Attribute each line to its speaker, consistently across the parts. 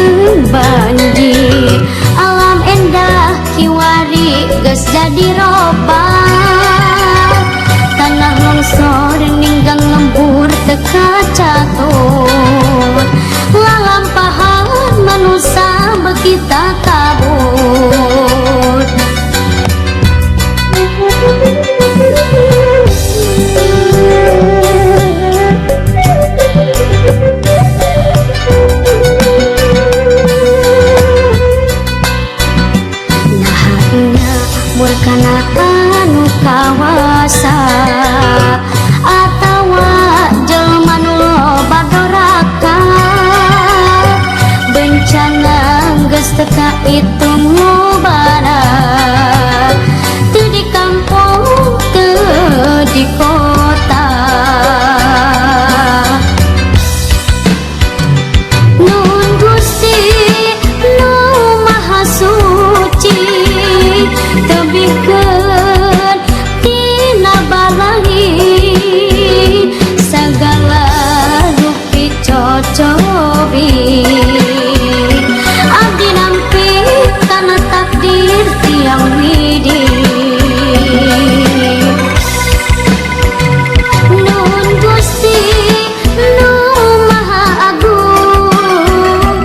Speaker 1: jeung banjir. Alam endah kiwari geus jadi robah. Tanah longsor ninggang lembur teu kacatur. Lalampahan manusia beuki takabur. Naha nya murkana anu kawasa atawa jelema nu loba doraka. Bencana geus teu kaitung lobana, teu di kampung teu di kota. Nuhun Gusti nu Maha Suci, tebihkeun tina balai sagala rupi cocobi. Abdi nampi kana takdir tiang widi. Nuhun Gusti nu Maha Agung,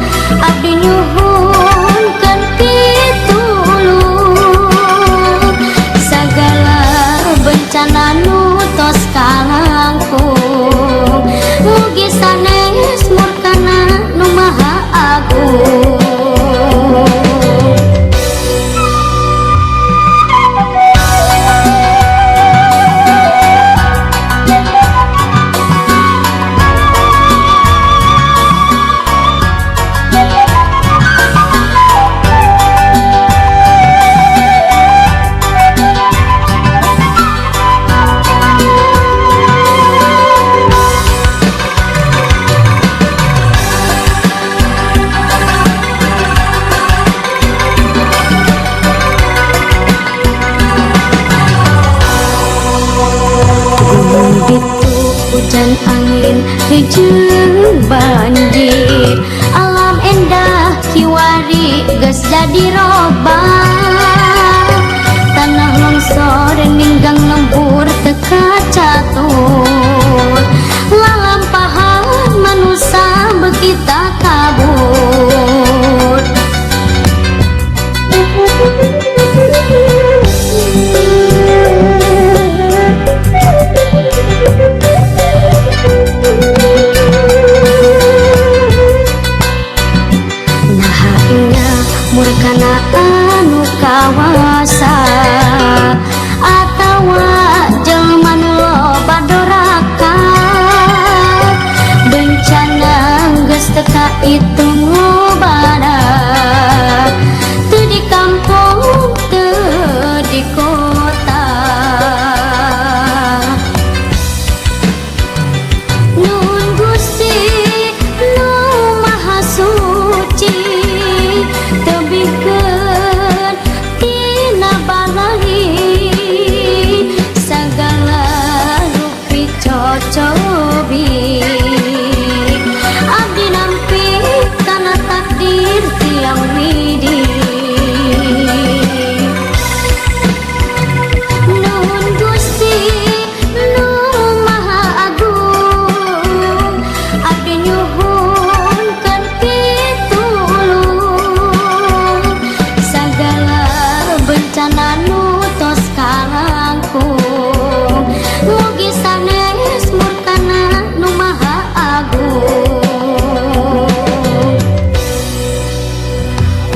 Speaker 1: abdi nyuhunkeun pitulung. Sagala bencana nu tos kalangkung, mugi sanes murkana nu Maha Agung. Gunung bitu hujan angin jeung banjir. Alam endah kiwari geus jadi robah. Tanah longsor ninggang lembur teu kacatur. Lalampahan manusia beuki takabur. Naha nya murkana anu kawasa atawa jelema nu loba doraka. Bencana geus teu kaitung lobana, teu di kampung teu di kota. Nuhun Gusti nu Maha Suci, tebihkeun tina balai sagala rupi cocobi. Abdi nampi kana takdir tiang widi. Nuhun Gusti nu Maha Agung, abdi nyuhunkeun pitulung. Sagala bencana nu tos kalangkung, mugi sanes murkana nu Maha Agung.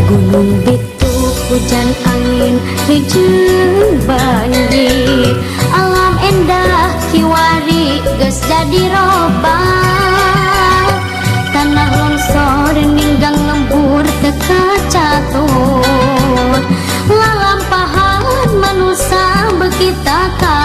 Speaker 1: Gunung bitu hujan angin jeung banjir. Alam endah kiwari geus jadi robah. Tanah longsor ninggang lembur teu kacatur. Lalampahan manusia beuki takabur.